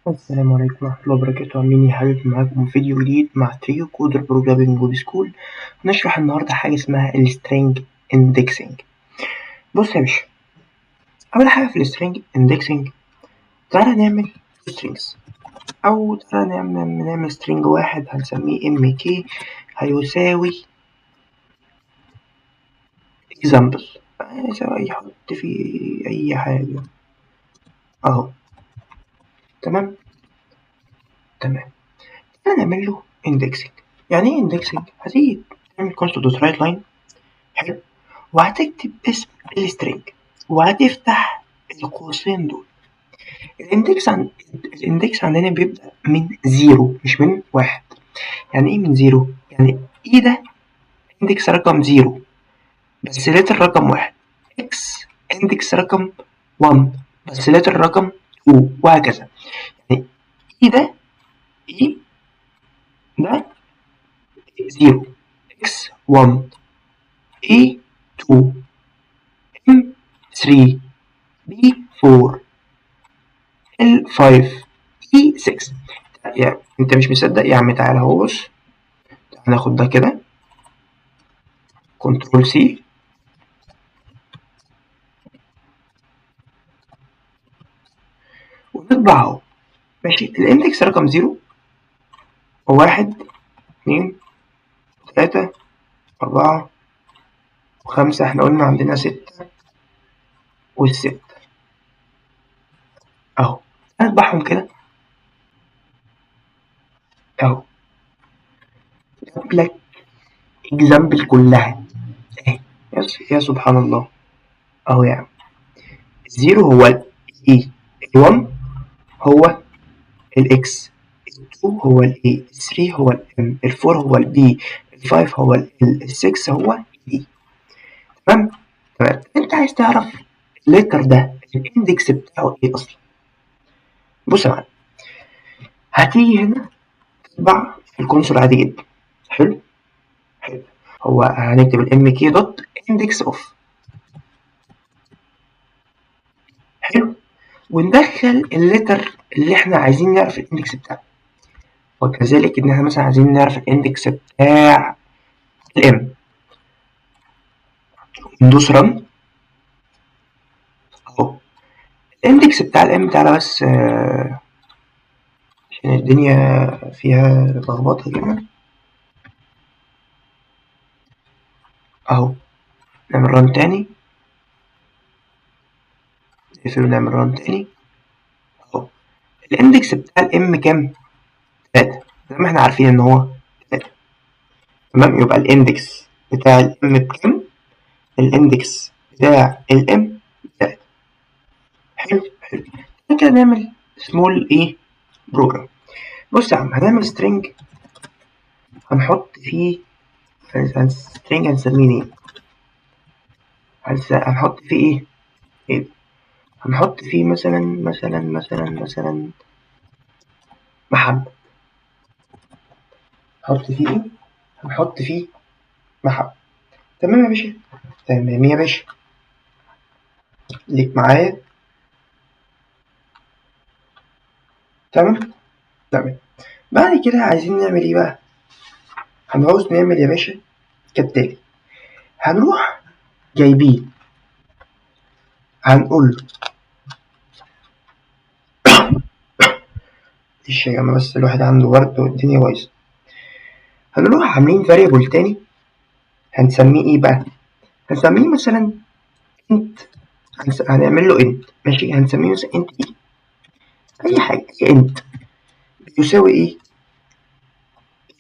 السلام عليكم ورحمة الله وبركاته. عاملين ايه يا حبايبي؟ معاكم فيديو جديد مع تريو coder programming web school. هنشرح النهارده حاجة اسمها ال string indexing. بص يا باشا، أول حاجة في ال string indexing تعالى نعمل strings، أو تعالى نعمل string واحد هنسميه mk هيساوي example، هيساوي يحط فيه أي حاجة أهو. تمام تمام. تعالى نعمل له indexing. يعني ايه indexing؟ هتيجي تعمل console dot write line، حلو، وهتكتب اسم ال string وهتفتح القوسين دول. ال index عندنا بيبدأ من zero مش من واحد. يعني ايه من zero؟ يعني ايه ده index رقم zero بس letter رقم واحد، x index رقم 1 بس letter رقم 2، وهكذا. يعني ايه ده، ايه ده 0 x 1 a 2 m 3 b 4 l 5 e 6. يعني انت مش مصدق يا عم، تعالى اهو بص، هناخد ده كده control C ونطبع اهو. ماشي، ال index رقم 0 1 2 3 4 و5، احنا قلنا عندنا 6 والستة اهو، هنطبعهم كده اهو. جاب لك example كلها اهي، يا سبحان الله اهو. يا عم ال zero هو ال A، ال1 هو ال X، ال2 هو ال A، ال3 هو ال M، ال4 هو ال B، ال5 هو ال L، ال6 هو ال E. تمام تمام. انت عايز تعرف ال letter ده ال index بتاعه ايه اصلا. بص يا معلم، هتيجي هنا تطبع في ال console عادي جدا. حلو حلو. هو هنكتب ال mk dot index of، حلو، وندخل ال letter اللي احنا عايزين نعرف ال index بتاعه، وكذلك ان احنا مثلا عايزين نعرف ال index بتاع ال M. ندوس run اهو، ال index بتاع ال M. تعالى بس عشان الدنيا فيها لخبطه كده اهو. نعمل run تاني، نقفل ونعمل run تاني اهو. ال index بتاع ال M كام؟ 3، زي ما احنا عارفين ان هو 3. تمام، يبقى ال index بتاع ال M بكام؟ ال index بتاع ال M 3. حلو حلو. كده نعمل small ايه program. بص يا عم، هنعمل string هنحط فيه string هنسميه ايه؟ هنحط فيه ايه؟ ايه؟ هنحط فيه مثلا مثلا مثلا مثلا محمد. هنحط فيه ايه؟ هنحط فيه محمد. تمام يا باشا، تمام يا باشا، ليك معايا. تمام تمام. بعد كده عايزين نعمل ايه بقى؟ هنعوز نعمل يا باشا كالتالي، هنروح جايبين هنقول له معلش يا جماعة بس الواحد عنده برد والدنيا بايظة. هنروح عاملين variable تاني هنسميه ايه بقى؟ هنسميه مثلا int، هنعمل له int، ماشي، هنسميه مثلا int ايه، اي حاجة، int بيساوي ايه؟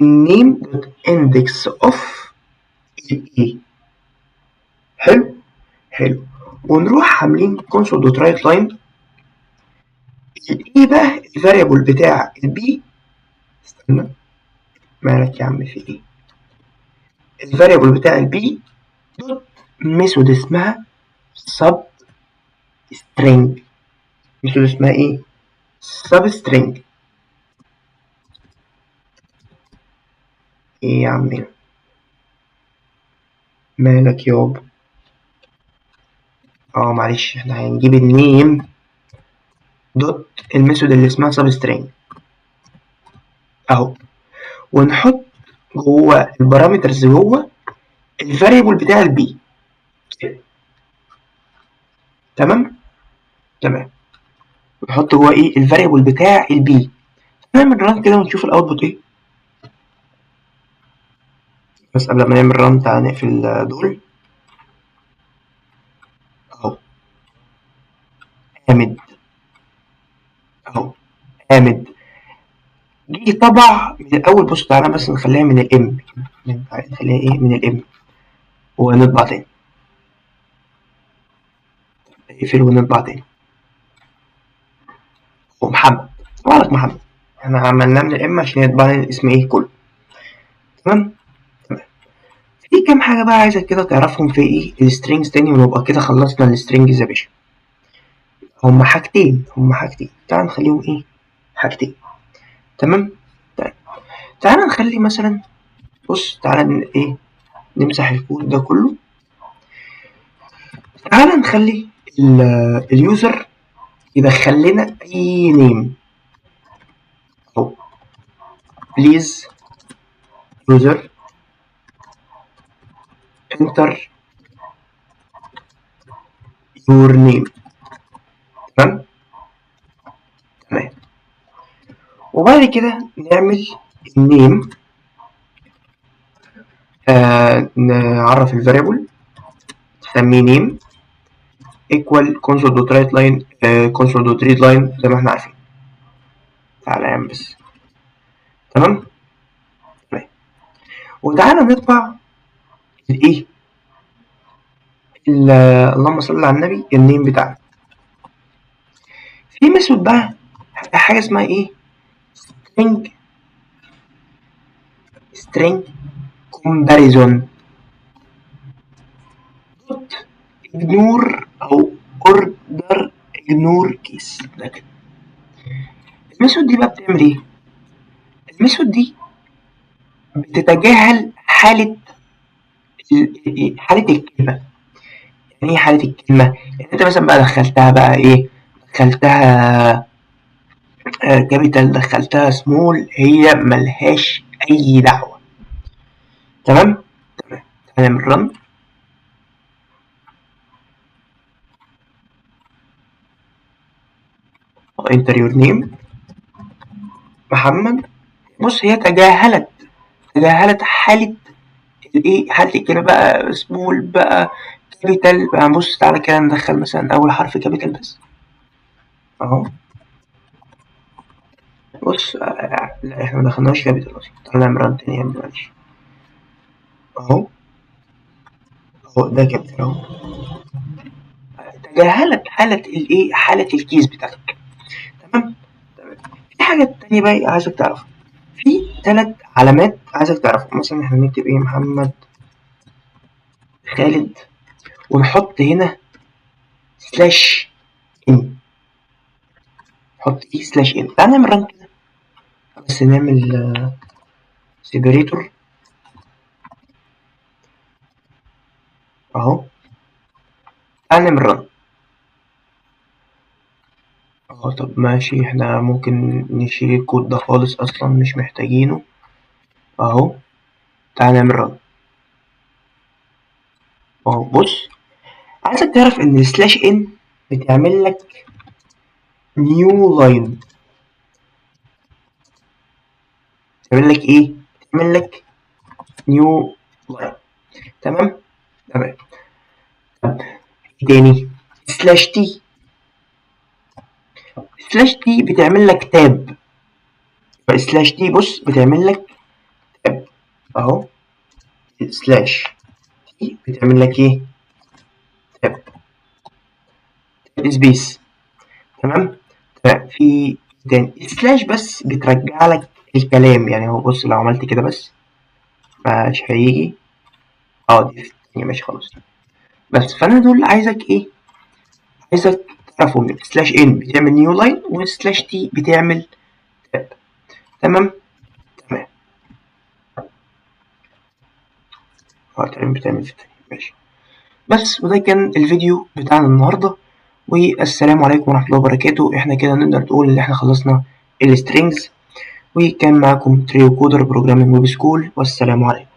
name dot index of ال A. حلو حلو. ونروح عاملين console dot write line ال A بقى ال variable بتاع ال B. استنى مالك يا عم في ايه؟ ال variable بتاع ال B dot method اسمها sub string. method اسمها ايه؟ sub string. ايه يا عم مالك يابا؟ معلش احنا هنجيب ال name dot ال method اللي اسمها substring اهو، ونحط جوه ال parameters جوه ال variable بتاع ال b. تمام تمام، نحط جوه ايه؟ ال variable بتاع ال b. نعمل run كده ونشوف ال output ايه. بس قبل ما نعمل run تعالى نقفل دول اهو. امد اهو، امد جه طبع من الاول. بص تعالى بس نخليها من ال M، نخليها ايه؟ من ال M، ونطبع تاني. نقفل ونطبع تاني. هو محمد، طبع لك محمد. احنا عملناه من ال M عشان يطبع لنا الاسم ايه كله. تمام تمام. في كام حاجة بقى عايزك كده تعرفهم في ايه ال strings تاني، ونبقى كده خلصنا ال strings يا باشا. هما حاجتين، هما حاجتين، تعال نخليهم ايه؟ حاجتين. تمام. طيب تعال نخلي مثلا، بص تعال ايه، نمسح الكود ده كله. تعال نخلي ال user يدخل لنا اي name اهو، please user enter your name. تمام تمام. وبعد كده نعمل ال name، نعرف ال variable نسميه name equal console dot write line، console dot read line زي ما احنا عارفين. تعالى يا عم بس. تمام تمام. وتعالى نطبع الايه، اللهم صل على النبي، ال name بتاعنا. في method بقى حاجه اسمها ايه؟ string comparison dot ignore او order ignore case. ده كده ال method دي بقى بتعمل ايه؟ ال method دي بتتجاهل حالة الكلمة. يعني ايه حالة الكلمة؟ يعني انت مثلا بقى دخلتها بقى ايه؟ دخلتها capital، دخلتها سمول، هي ملهاش اي دعوة. تمام تمام. هنعمل run. enter your name محمد. بص هي تجاهلت حالة الايه، حالة الكلمة بقى سمول بقى capital بقى. بص تعالى كده ندخل مثلا اول حرف capital بس اهو. بص لا احنا ما دخلناش capital اصلا. تعالى نعمل run تاني يا ابني، معلش. اهو اهو ده capital اهو. تجاهلت حالة الايه، حالة ال case بتاعتك. تمام تمام. في حاجة تانية بقى عايزك تعرفها، في 3 علامات عايزك تعرفها. مثلا احنا نكتب ايه؟ محمد خالد، ونحط هنا slash n، نحط ايه؟ slash n. تعالى نعمل run كده بس، نعمل separator اهو. تعالى نعمل run اهو. طب ماشي، احنا ممكن نشيل الكود ده خالص اصلا مش محتاجينه اهو. تعالى نعمل run اهو. بص عايزك تعرف ان ال slash n بتعمل لك new line. بتعمل لك ايه؟ بتعمل لك new line. تمام تمام. طب ايه تاني؟ slash t. slash t بتعمل لك tab. slash t بص بتعمل لك tab اهو. slash t بتعمل لك ايه؟ tab، tab space. تمام تمام. في تاني slash بس بترجع لك الكلام. يعني هو بص لو عملت كده بس مش هيجي. دي في التانية، ماشي خلاص. بس فانا دول عايزك ايه؟ عايزك تعرفهم. slash n بتعمل new line، و slash t بتعمل tab. تمام تمام. تمام، بتعمل في التانية ماشي. بس وده كان الفيديو بتاعنا النهارده، والسلام عليكم ورحمة الله وبركاته. احنا كده نقدر نقول ان احنا خلصنا ال strings، وكان معاكم تريو كودر programming web school، والسلام عليكم.